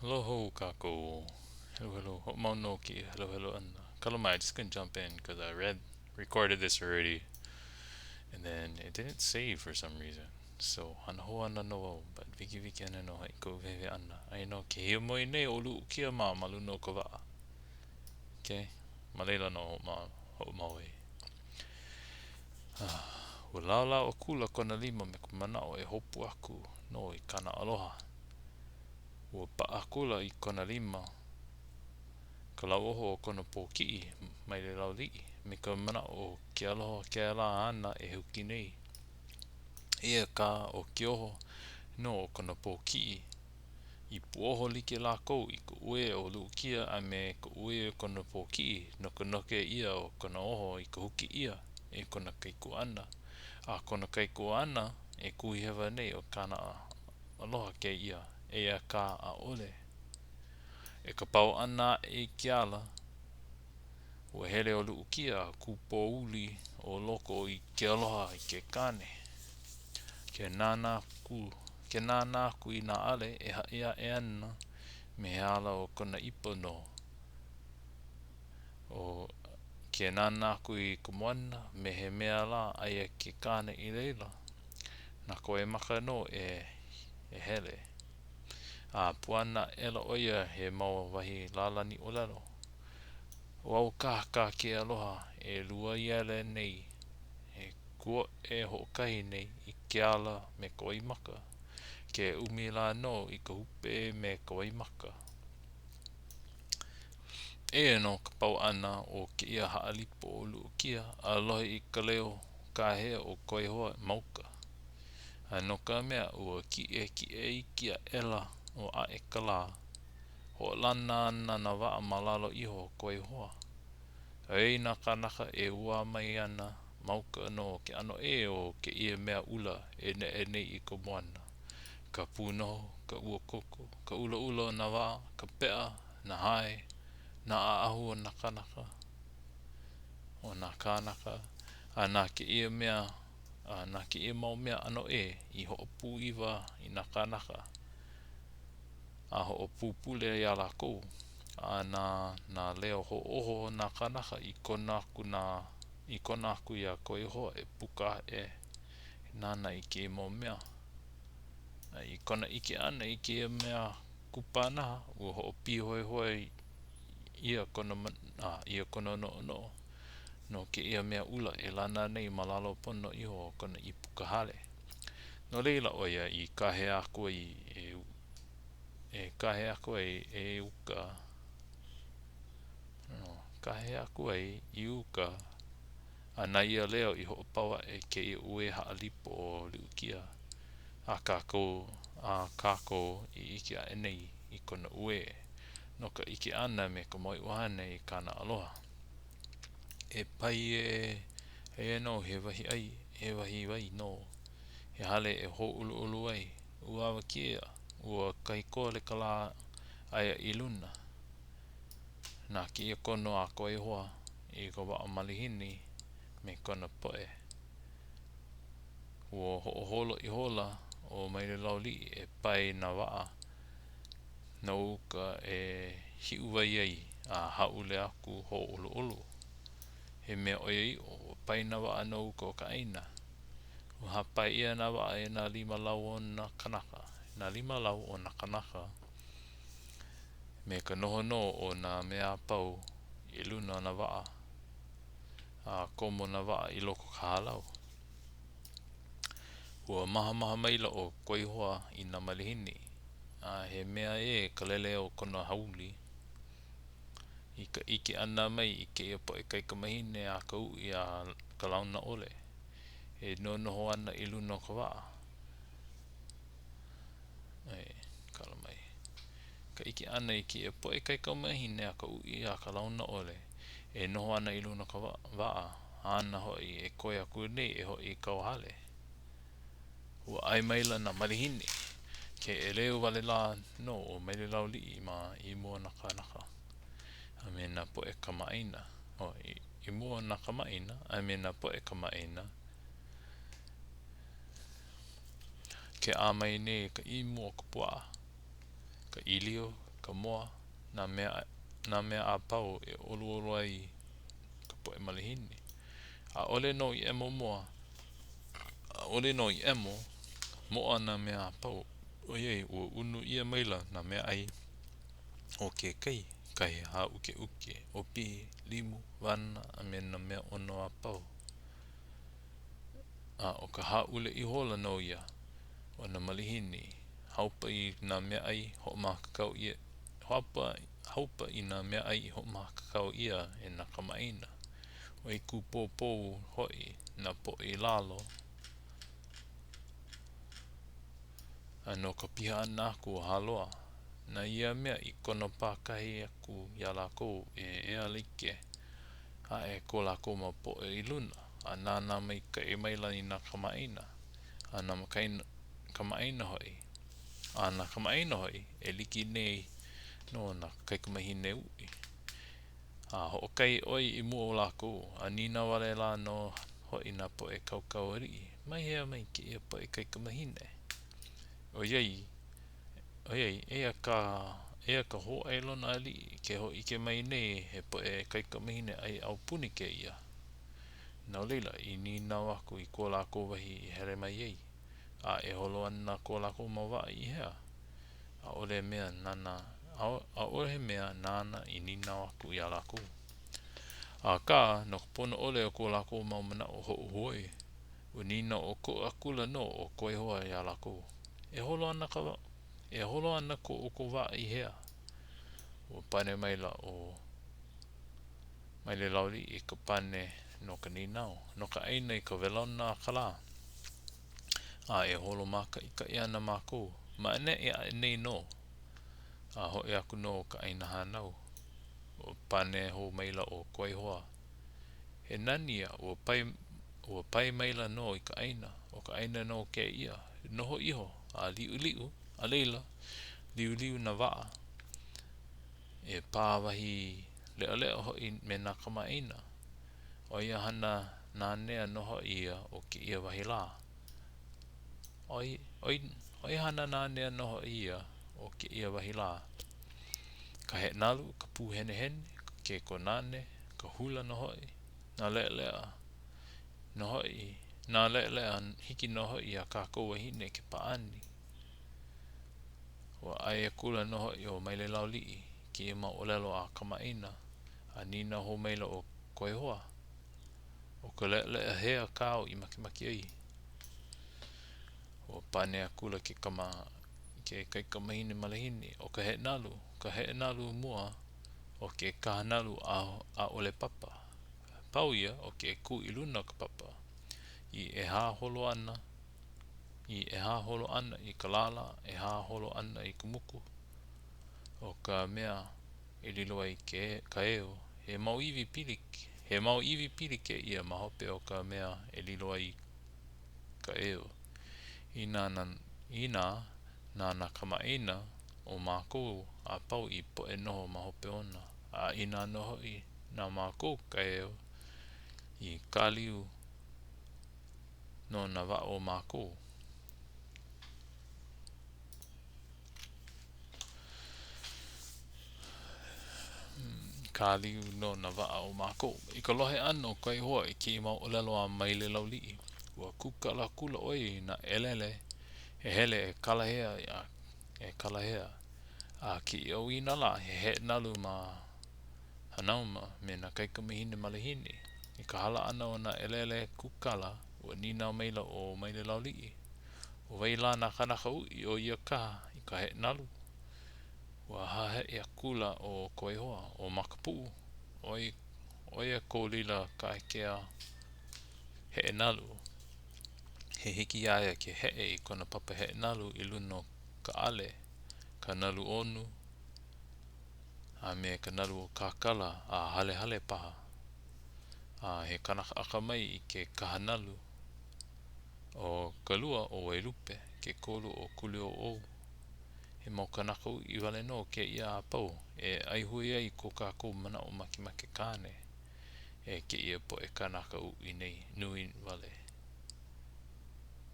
Aloha hou kākou. Heluhelu, hoʻomau nō kēia heluhelu ʻana. Kala mai, just gonna jump in because I read, recorded this already and then it didn't save for some reason. So, hana hou ana nō au, but wikiwiki ana nō hoʻi koʻu wehewehe ʻana. Aia nō ke hiamoe nei ʻo Luʻukia mā ma luna o ka waʻa. Okay? Ma laila nō hoʻomau ai. Ua laolao akula kona lima me ka manaʻo e hopu aku nō i kāna aloha. Ua paʻa akula i kona lima ka lauoho o kona pōkiʻi Mailelauliʻi me ka manaʻo ʻo ke aloha kēlā āna e huki nei. Eia kā ʻo ke oho nō o kona pōkiʻi i puoho like lākou i ka uē o Luʻukia a me ka uē o kona pōkiʻi no ka noke ʻia o kona oho i ka huki ʻia e kona kaikuaʻana a kona kaikuaʻana e kuhihewa nei ʻo kāna aloha kēia, eia kā ʻaʻole. I ka pau ʻana aʻe i ke ala, ua hele ʻo Luʻukia a kūpouli ʻo loko i ke aloha i ke kāne. Ke nānā aku, ke nānā aku i nā ʻale e haʻi aʻe ana me he ala o kona ipo nō. ʻO ke nānā aku i ka moana, me he mea lā aia ke kāne i laila. Na ka waimaka nō e hele. A puana aʻela ʻo ia he mau wahi lālani ʻōlelo. ʻO au kā kā ke aloha e luaiele nei, e kuoʻe hoʻokahi nei i ke ala me ka waimaka, ke ʻumi lā nō i ka hupe me ka waimaka. Eia nō ka pau ʻana o kēia haʻalipo o Luʻukia a lohe i ka leo kāhea o Kawaihoa ma uka. A no ka mea, ua kiʻekiʻe iki aʻela o ʻaʻe ka lā, hoʻolana ana nā waʻa ma lalo iho o Kawaihoa. ʻOiai nā kānaka e ʻuā mai ana ma uka no ke ʻano ʻē o kēia mea ʻula e neʻe nei i ka moana, ka pūnohu, ka uakoko, ka ʻulaʻula o nā waʻa, ka peʻa, nā hae, nā ʻaʻahu o nā kānaka, o nā kānaka, a na kēia mea, a na kēia mau mea ʻano ʻē i hoʻopūʻiwa i nā kānaka a hoʻopupule iā lākou, a na nā leo hoʻōho o nā kānaka i kona aku nā i kona aku iā Kawaihoa e puka aʻe e nānā i kēia mau mea. A i kona ʻike ʻana i kēia mea kupanaha, ua hoʻopīhoihoi ʻia kona ʻia kona noʻonoʻo no kēia mea ʻula e lana nei ma lalo pono iho o kona ʻīpuka hale. No laila ʻo ia i kāhea aku ai e e kāhea aku ai e uka no, kāhea aku ai i uka a na ia leo i hoʻopau aʻe kēia uē haʻalipo o Luʻukia a kākou a kākou i ʻike aʻe nei i kona uē no ka ʻike ʻana me ka moeʻuhane i kāna aloha. E pai e, aia nō he wahi ʻai, he wahi wai nō, he hale e hōʻuluʻulu ai, ua awakea, ua kahikole ka lā aia i luna. Na kēia kono a Kawaihoa i ka waʻa malihini me kona poʻe. Ua hoʻoholo ihola ʻo Mailelauliʻi e pae nā waʻa no uka e hiʻuwai ai a hāʻule aku hōʻuluʻulu. He mea ʻoiaʻiʻo, ua pae nā waʻa no uka o ka ʻāina. Ua hāpai ʻia nā waʻa e nā lima lau o nā kanaka, nā lima lau o nā kānaka, me ka noho nō o nā mea a pau i luna o nā waʻa, a komo nā waʻa i loko o ka hālau. Ua mahamaha maila ʻo Kawaihoa i nā malihini, a he mea ʻē ka lele o kona hauli i ka ʻike ʻana mai i kēia poʻe kaikamahine a ka uʻi a ka launa ʻole e nonoho ana i luna o ka waʻa. E, kala mai. Ka ʻike ʻana i kēia poʻe kaikamahine a ka uʻi a ka launa ʻole e noho ana i luna o ka waʻa, āna hoʻi e koi aku nei e hoʻi i kauhale. Ua ʻae maila nā malihini, ke ʻeleu wale lā nō ʻo Mailelauliʻi mā i mua o nā kānaka a me nā poʻe kamaʻāina, oh, i mua o nā kamaʻāina a me nā poʻe kamaʻāina, ke ʻā mai nei ka imu o ka puaʻa, ka ʻīlio, ka moa, nā mea, nā mea a pau e ʻoluʻolu ai ka poʻe malihini. ʻAʻole nō i ʻemo mua, ʻaʻole nō i ʻemo, moʻa nā mea a pau, ʻoiai ua unu ʻia maila nā meaʻai o ke kai, kahe hāʻukeʻuke, ʻopihi, limu, wānana a me nā mea ʻono a pau. A ʻo ka hāʻule ihola nō ia o nā malihini, haupa i nā meaʻai hoʻomākaukau ʻia, haupa, haupa i nā meaʻai i hoʻomākaukau ʻia e nā kamaʻāina, ʻoi kūpōpō hoʻi nā poʻo i lalo a no ka piha ʻana aku o Hāloa. Na ia mea i kono pākahi aku iā lākou e ea like aʻe ko lākou mau poʻo i luna, a nānā maikaʻi maila i nā kamaʻāina, a nā kamaʻāina hoʻi, a nā kamaʻāina hoʻi e like nei nō nā kaikamāhine uʻi. A hoʻokae ʻoe i mua o lākou, a nīnau wale lā nō hoʻi nā poʻe kaukau aliʻi, Mai hea mai kēia poʻe kaikamāhine? ʻOiai, ʻoiai, eia kā, eia ka hōʻailona aliʻi ke hōʻike mai nei he poʻe kaikamāhine ʻai aupuni kēia. No laila, i nīnau aku i ko lākou wahi i hele mai ai, a e holo ana ko lākou mau waʻa i hea? ʻAʻole mea nāna, ʻaʻohe mea nāna i nīnau aku iā lākou. Akā, no ka pono ʻole o ko lākou mau manaʻo hoʻohuoi, ua nīnau ʻokoʻa akula nō ʻo Kuaihoa iā lākou, E holo ana ka, e holo ana ko ʻoukou waʻa i hea? Ua pane maila ʻo Mailelauliʻi i ka pane no ka nīnau, No ka ʻāina i ka welauna a ka lā. A e holo mākaʻikaʻi ana mākou ma ʻaneʻi aʻe nei nō, a hoʻi aku nō i ka ʻāina hānau. Ua pane hou maila ʻo Kuaihoa, He nani ia, ua pae, ua pae maila nō i ka ʻāina, ʻo ka ʻāina nō kēia, noho iho, a liʻuliʻu, a laila, liuliu nā waʻa, e pā wahi leʻaleʻa hoʻi me nā kamaʻāina. ʻO ia hana nanea nō hoʻi ia o kēia wahi lā. ʻO ia hana nanea nō hoʻi ia o kēia wahi lā. Ka heʻenalu, ka pūhenehene, ke kōnane, ka hula nō hoʻi, nā leʻaleʻa nō hoʻi, nā leʻaleʻa hiki nō hoʻi iā kākou wāhine ke pāʻani. Ua ʻae akula nō hoʻi ʻo Mailelauliʻi i kēia mau ʻōlelo a kamaʻāina, a nīnau hou maila ʻo Kuaihoa, ʻO ka leʻaleʻa hea kāu i makemake ai? Ua pane akula ke kama, ke kaikamahine malihini, ʻO ka heʻenalu, ka heʻenalu mua o ke kahanalu ʻaʻole papa. Pau ia ʻo ke kū i luna o ka papa. I ʻehā holo ʻana, i ʻehā holo ʻana i ka lālā, ʻehā holo ʻana i ka muku. ʻO ka mea e lilo ai ke ka eo, he mau iwi pili, he mau iwi pili kēia ma hope o ka mea e lilo ai ka eo. Inā na, inā na nā kamaʻāina o mākou a pau i poʻe noho ma hope ona, a inā nō hoʻi na mākou ka eo i kāliu no nā waʻa o mākou. Kāliu no nā waʻa o mākou. I ka lohe ʻana o Kuaihoa i kēia mau ʻōlelo a Mailelauliʻi, ua kūkala akula ʻo ia i nā ʻelele e hele e kalahea a e kalahea a kēia ʻauina lā he heʻenalu ma Hanauma me nā kaikamāhine malihini. I ka hala ʻana o nā ʻelele kūkala, ua nīnau maila ʻo Mailelauliʻi, ʻO wai lā nā kānaka uʻi o ia kaha i ka heʻenalu? Ua hahaʻi akula ʻo Kuaihoa, ʻo Makapuʻu, ʻo ia ko laila kākea heʻenalu. He hiki iā ia ke heʻe i kona papa heʻenalu i luna o ka ʻale, ka nalu ʻonu, a me ka nalu kākala a halehale paha. A he kanaka akamai i ke kahanalu. ʻO ka lua ʻo Wailupe, ke kolu ʻo Kuliouou. He mau kānaka uʻi wale nō kēia a pau e ʻaihue ai ko kākou manaʻo makemake kāne e kēia poʻe kānaka uʻi nei nui wale.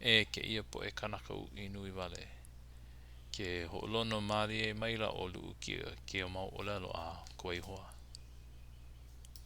E kēia poʻe kānaka uʻi nui wale. Ke hoʻolono mālie maila ʻo Luʻukia i kēia mau ʻōlelo a Kuaihoa.